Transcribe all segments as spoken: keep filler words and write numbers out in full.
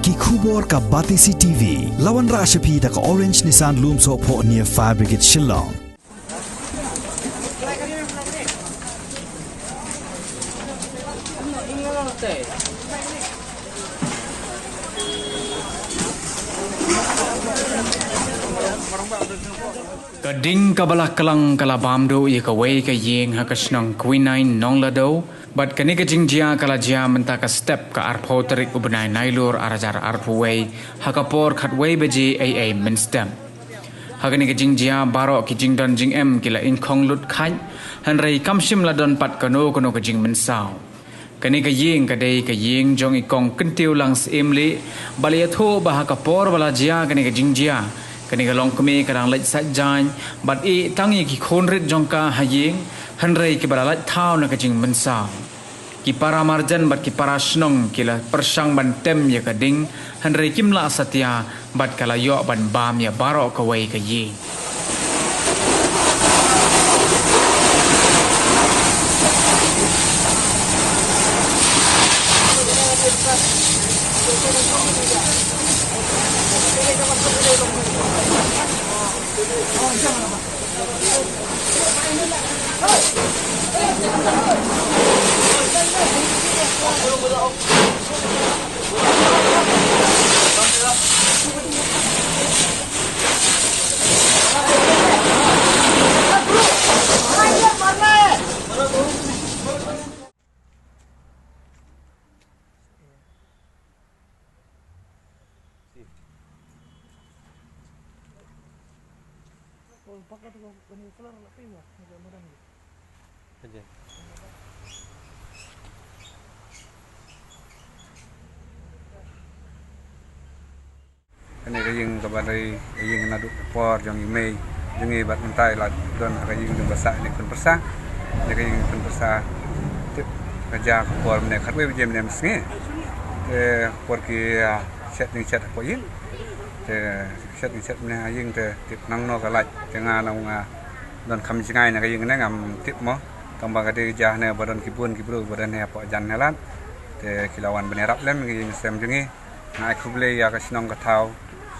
Ki khubor ka Batesi T V. La wanrah sha phi da ka Orange Nissan Lumsohphoh near Fire Brigade Shillong. Ka ding kaba la klang ka la bam duh ïa kawei ka ïing ha ka shnong Kwinain Nonglado, bad kane ka jingjia ka la jia mynta ka step ka arphew tarik u bnai Nailur ar hajar arphew wei ha ka por khatwei baje ei ei mynstep. Ha kane ka jingjia baroh ki jingdon jingem ki la ingkhong lut khaid, hynrei kam shym la don pat kano kano ka jingmynsaw. Kane ka ïing ka dei ka ïing jong i Kong Kyntiew Langsyiem Lieh, ba la ïathuh ba ha ka por ba la jia kane ka jingjia, kane ka longkmie ka dang leit sait jaiñ bad ïeh tang ïa ki khun rit jong ka ha ïing, hynrei kiba la lait thaw na ka jingmynsaw. Ki para marjan bad ki para shnong ki la pyrshang ban tem ïa ka ding, hynrei kim lah satia bad ka la ïoh ban bam ïa baroh kawei ka ïing. Kane ka ïing kaba dei ka ïing naduh ka por jong i mei jong ngi bad mynta i la don ha ka ïing jong ka sah ne khun pyrsa. Kane ka ïing khun pyrsa tip ka ja ka por mynne khatwei baje mynne mynstep. Te ka por ki, ah, shet ïing shet ka ïing. Te shet ïing shet mynne ha ïing te tip nangno ka lait. Te nga nang nga don kham jngai na ka ïing ne ngam tip mo. Tang ba ka dei ka ja ne ba don ki bun ki briew ba don ne hapoh jan ne lad. Te ki la wan ban ïarap lem ka ïing sem jong ngi. Nga ai khublei ïa ka shnong ka thaw,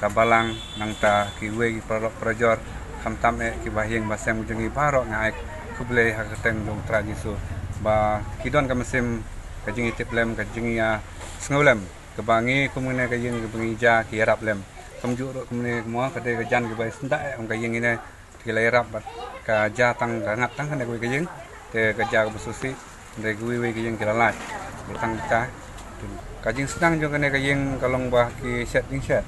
ka balang, nangta kiwei ki paralok parajor, khamtam eh ki bahaïing bahasem jong ngi baroh nga ai khublei ha ka kyrteng jong U Trai Jisu. Ba ki don ka mynsiem ka jingïatiplem, ka jingïasngewlem, kaba ngi kum kine ka ïing kaba ngi ja ki ïarap lem. Kumjuh ruh kumne kumne ka dei ka jan kiba isyndah eh kum ka ïing ine. Ki la ïarap bad ka ja tang ka ngat tang kane kawei ka ïing. Te ka ja kaba sngewsih, hynrei kiwei wei ka ïing ki la lait. Ki tang ka, ka jingsdang jong kane ka ïing ka long ba ki shet jingshet.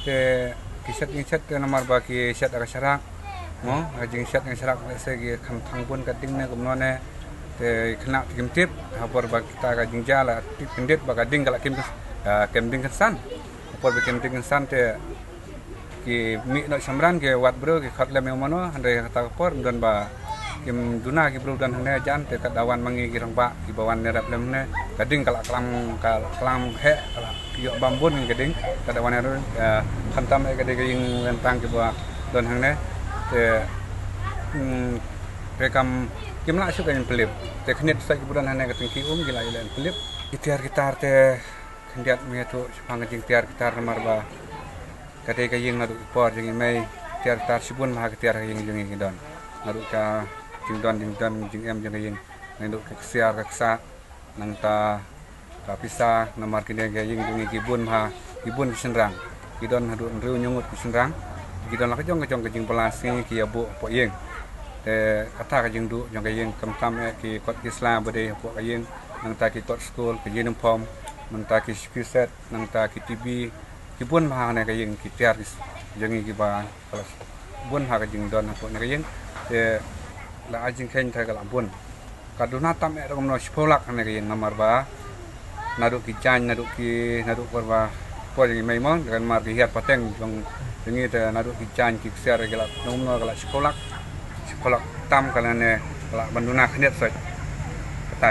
Te ki shet jingshet te namar ba ki shet ha ka sharak. Mo, ka jingshet ha ka sharak lehse ki kham thang bun ka ding ne kumno ne. Te khynnah te kim tip, ha por ba kita ka jingja la tip kyndit ba ka ding ka la kim, ah, kem ding kynsan. Ha por ba kem ding kynsan te ki mih noh shamran ki wad briew ki khot lem ïa u mano, hynrei kata ka por ym don ba kim duna ki briew don hangne jan te katba wan ma ngi ki rangbah kiba wan ïarap lem hangne ka ding ka la klam, ka la klam heh, ka la ïoh bam bun ka ding katba wan ïarap, eh, khamtam eh ka dei ka ïing wentang kiba don hangne te, hmm, te kam kim lah shuh ka ïing pylip te khyndiat sait kiba don hangne ka tang ki um ki la ïaleh pylip. Ki tiar ki tar te khyndiat me ïathuh shaphang ka jingtiar ki tar namar ba ka dei ka ïing naduh ki por jong i mei, tiar ki tar shibun bha ka tiar ka ïing jong i ki don. Naduh ka jingdon jingdon jingem jong ka ïing, naduh ka ksiar ka ksah, nangta ka pisa, namar kine ka ïing jong i ki bun bha, ki bun ki shynrang. Ki don haduh hynriew hynñiew ngut ki shynrang. Ki don la ka jong ka jong ka jingbylla sngi ki ïa buh hapoh ïing. Te kata ka jingduh jong ka ïing khamtam eh ki kot ki sla ba dei hapoh ka ïing, nangta ki kot skul, ki uniform, nangta ki shoe set, nangta ki T V, ki bun bha hangne ka ïing ki tiar ki s-, jong i kiba ka la bun ha ka jingdon hapoh ne ka ïing. Te la ai jingkheiñ te ka la bun. Ka duna tam eh da kumno shiphew lak hangne ka ïing namar ba naduh ki jaiñ, naduh ki, naduh por ba por jong i mei mo, ka namar ki hiar pateng jong, jong i te naduh ki jaiñ ki ksiar ki la da kumno ka la shiphew lak. Shiphew lak tam ka la ne ka la ban duna khyndiat sait. Kata.